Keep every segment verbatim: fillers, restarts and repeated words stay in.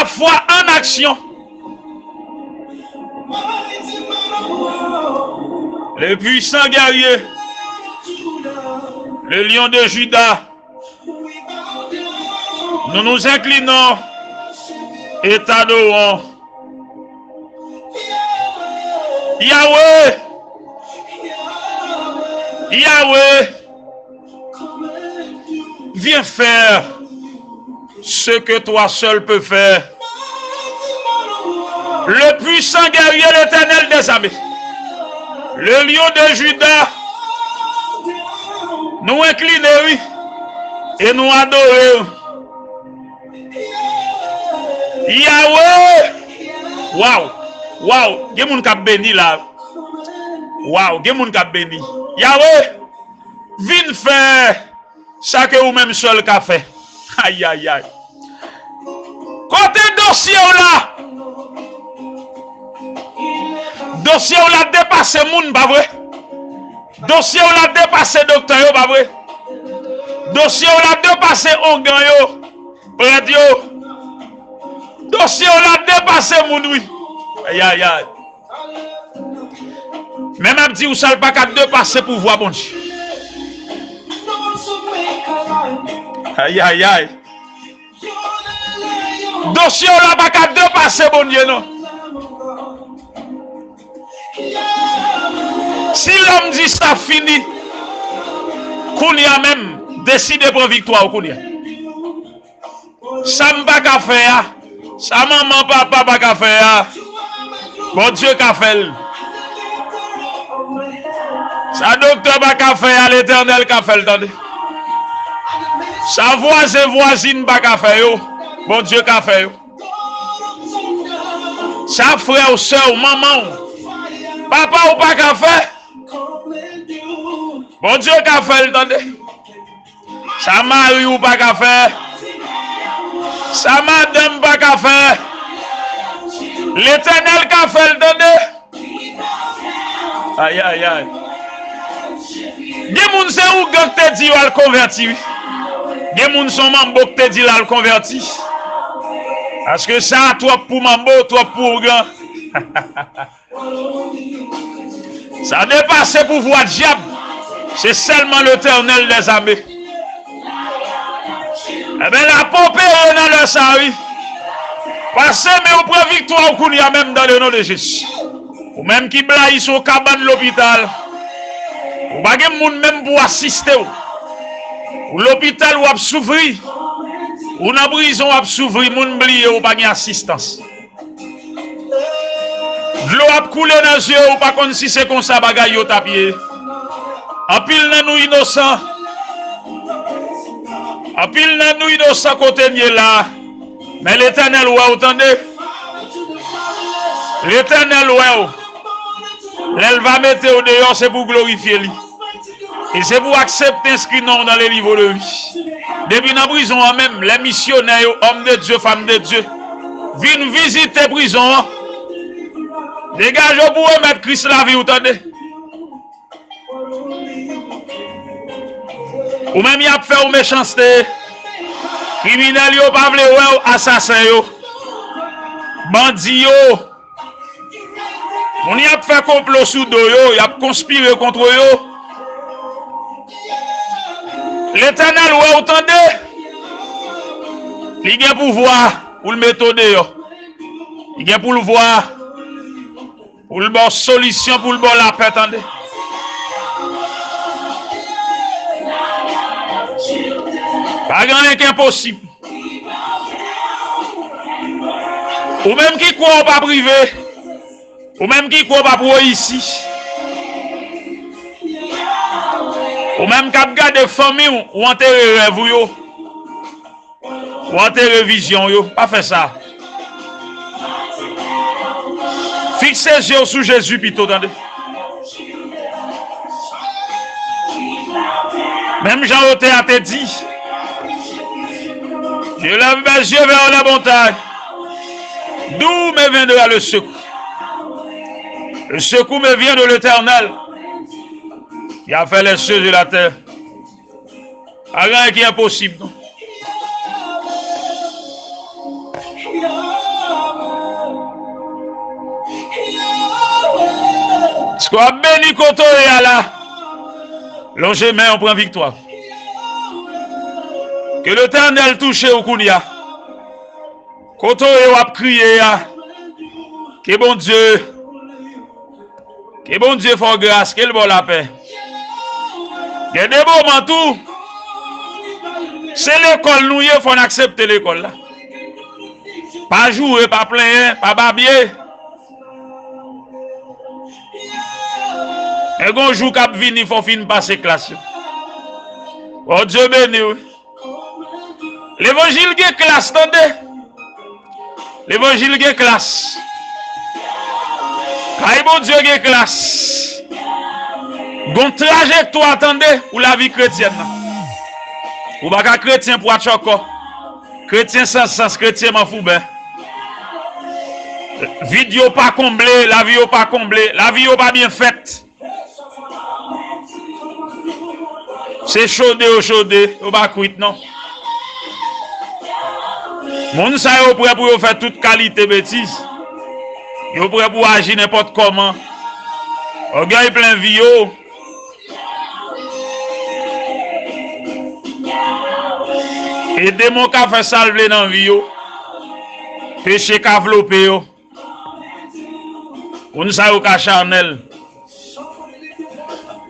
foi en action. Le puissant guerrier, le lion de Juda, nous nous inclinons et t'adorons. Yahweh, Yahweh, viens faire ce que toi seul peux faire. Le puissant guerrier, l'Éternel des armées, le lion de Juda, nou enkline, wi, e nou adore. Yahweh! Waw! Waw! Gen moun k ap beni la. Waw! Gen moun k ap beni. Yahweh! Vin fè sa ke ou menm sèl ka fè. Ayayay. Kote dosye w la? Dosye w la depase moun, pa vre? Dosye w la depase doktè yo, pa vre? Dosye w la depase ongan yo, prèt yo. Dosye w la depase moun, wi. Ayayay. Men m ap di w sa, l pa ka depase pouvwa Bondye. Ayayay. Dosye w la pa ka depase Bondye, non. Si lòm di sa fini, kounye a menm, deside pran viktwa w kounye a. Sa m pa ka fè a, sa manman, papa pa ka fè a, Bondye ka fè l. Sa doktè pa ka fè a, Letènèl ka fè l, tande. Sa vwazen, vwazin pa ka fè yo, Bondye ka fè yo. Sa frè w, sè w, manman w, papa w pa ka fè, Bondye ka fè l, tande. Sa mari w pa ka fè, sa madanm pa ka fè, Letènèl ka fè l, tande. Ayayay. Gen moun se ougan k te di yo al konvèti, wi. Gen moun se yon manbo k te di l al konvèti. Paske sa a twòp pou manbo, twòp pou ougan. Sa depase pouvwa dyab. Se sèlman Letènèl dèzame. Enben, l ap opere nan lè sa a, wi. Pase men w, pran viktwa w kounye a menm, dans le nom de Jésus. Ou menm ki blayi sou kabann lopital, ou pa gen moun menm pou asiste w. Ou lopital, w ap soufri. Ou nan prizon, w ap soufri. Moun bliye w, ou pa gen asistans. Dlo ap koule nan zye w, ou pa konn si se konsa bagay yo t ap ye. Anpil nan nou inosan. Anpil nan nou inosan kote n ye la. Men Letènèl wè w, tande. Letènèl wè w. Lè l va mete w deyò, se pou glorifye li. E se pou w aksepte enskri non w dans le livre de vie. Depi nan prizon an menm, lè misyonè yo, homme de Dieu, femme de Dieu, vin vizite prizon an, degaje w pou remèt Kris lavi w, tande. Ou menm, y ap fè w mechanste. Kriminèl yo pa vle wè w, asasen yo, bandi yo, moun y ap fè konplo sou do yo, y ap konspire kont yo. Letènèl wè w, tande. Li gen pouvwa pou l mete w deyò. Li gen pouvwa pou l ba w solisyon, pou l ba w lapè, tande. Pa gen anyen ki enposib. Ou menm ki kwè w p ap rive, ou menm ki kwè w p ap reyisi, ou menm k ap gade fanmi w, ou antere rèv ou yo, ou antere vizyon w yo, pa fè sa. Fikse zye w sou Jezi pito, tande. Menm jan otè a te di, je lève mes yeux vers les montagnes, d'où me viendra le secours? Le secours me vient de l'Éternel, qui a fait les cieux et la terre. Pa gen anyen ki enposib, non. Ke w ap beni kote w ye a la. Lonje men w, pran viktwa. Ke Letènèl touche w kounye a. Kote w ye w ap kriye a. Ke Bondye, ke Bondye fè w gras, ke l ba w lapè. Gen de moman tou, se lekòl nou ye, fò n aksepte lekòl la. Pa joure, pa plenyen, pa babye. Men gon jou k ap vini, fò w fin pase klas yo. Bondye beni w. Levanjil gen klas, tande. Levanjil gen klas. Kay Bondye gen klas. Gon trajektwa, tande, pou lavi kretyèn nan. Ou pa ka kretyen pwatchòkò. Kretyen san sans, kretyen manfouben. Vid yo pa konble, lavi yo pa konble, lavi yo pa byen fèt. Se chode yo chode, yo pa kwit non. Moun sa yo prè pou yo fè tout kalite betiz. Yo prè pou aji nenpòt kòman. Ògèy plen vi yo. E demon ka fè sa l vle nan vi yo. Peche ka vlope yo. Moun sa yo ka chanèl.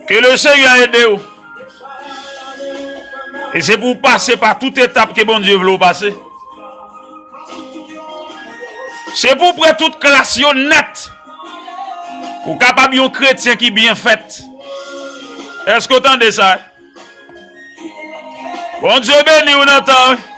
Ke le Senyè ede w. E se pou w pase pa tout etap ke Bondye vle w pase. Se pou w pran tout klas yo nèt. Ou kapab yon kretyen ki byen fèt. Èske w tande sa? Bondye beni w nan tan, wi.